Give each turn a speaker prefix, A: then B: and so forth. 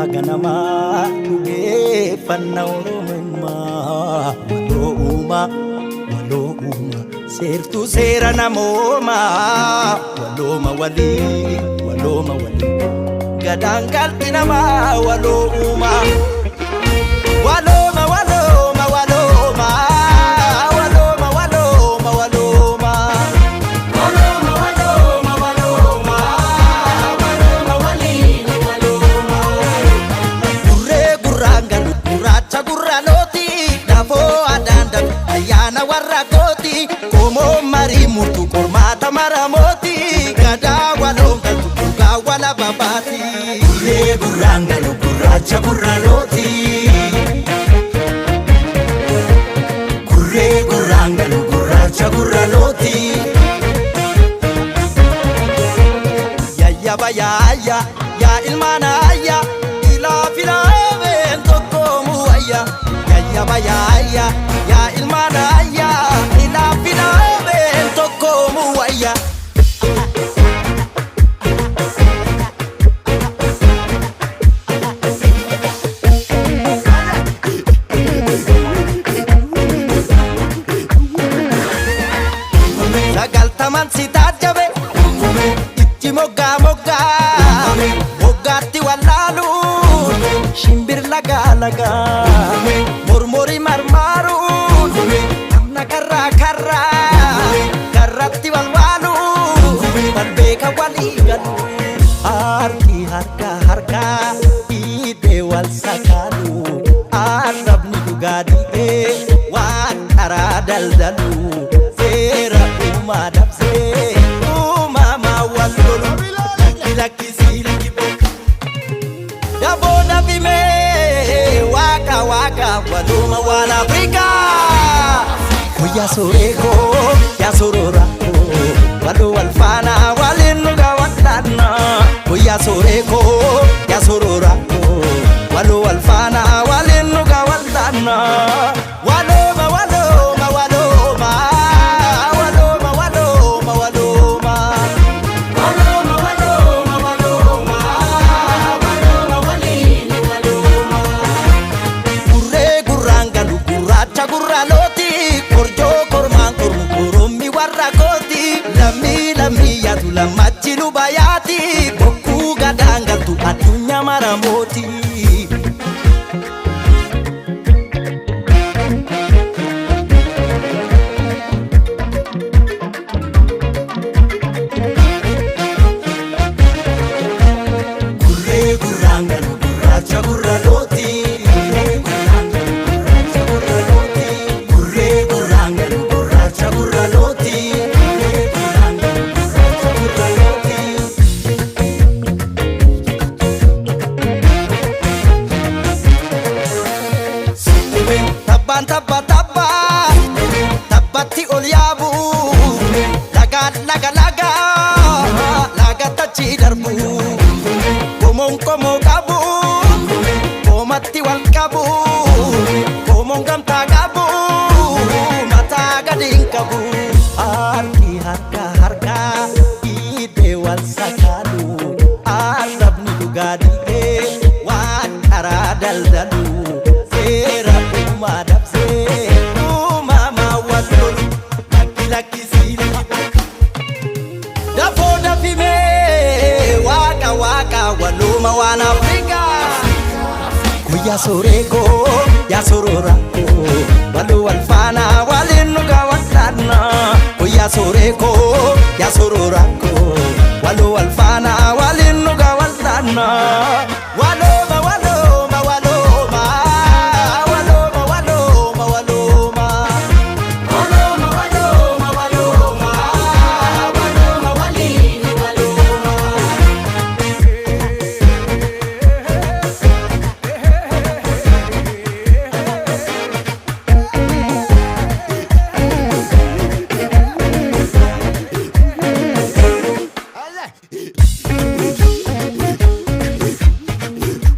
A: Duudhaa ganamaa dhugeeffanna Oromummaa. Waloo uumaa, waloo uumaa, seertuu seera namoomaa. Walooma walii, walooma walii, gadaan galti namaa waloo uumaa. Walooma, walooma, walooma, walooma, walooma, walooma. Walooma, walooma, walooma, walooma walii, walooma. Gurree gurraan galu gurraacha gurraalooti, dafoo adaan dafe ayyaana warra kooti, qomoo marii murtu qormaata maramooti, gadaa waloon galtu dhugaa wala babaati. Gurree gurraan galu gurraacha gurraalooti. Gurree gurraan galu gurraacha gurraalooti. Yayyaba yaayya yaa ilmaan ayya, ilaa filaameen tokkoomu wayya. Yayyaba yaayya yaa ilmaan ayya, ilaa filaameen tokkoomu wayya. 90n si taajjabe, itti moggaa moggaa moggaatti wallaalu, shimbir lagaa lagaa mormori marmaaru, namna karraa karraa karratti walwaalu, wal beeka walii galu, harki harka harkaa dhiibee wal sakaalu, arrabni dhugaa dhiibee waan karaa daldalu, seera uumaa dabsee uumamaa wal lolu, lakki lakkisii lakki daboo dafimee waaqa waaqa waluuma waan Afrikaa. Guyyaa suuree koo yaa sorora koo, waluu wal faana waliin dhugaa wal'aanna. Guyyaa suuree koo yaa sorora koo, waluu wal faana waliin dhugaa wal'aanna. Walooma, walooma, walooma, walooma, walooma, walooma. Walooma, walooma, walooma, walooma waliin walooma. Gurree gurraan galu gurraacha gurraalooti, korjoo kormaan kormu korommi warra kooti, lammii lammii yaatu lammachi luba yaati, bokkuu gadaan galtu addunyaa maramooti. Gurree gurraan galu gurraacha gurraalooti. Gurree gurraan galu gurraacha gurraalooti. Gurree gurraan galu gurraacha gurraalooti. Gurree gurraan galu gurraacha gurraalooti. Tabbaan tabba tabba tabbatti ol yaabu, lagaan laga laga lagatti achi darbu, qomoon qomoo qabu qoomatti wal qabu, qomoon gamtaa qabu mataa gadi hin qabu, harki harka harka dhiibee wal sakaalu, arrabni dhugaa dhiibee waan karaa daldalu, seera uumaa dabsee uumamaa wal lolu, lakki lakkisii lakki dafoo dafimee waaqa waaqa waluuma waan Afrikaa. Guyyaa suuree koo yaa sorora koo, waluu wal faana waliin dhugaa wal'aanna. Guyyaa suuree koo yaa sorora koo, waluu wal faana.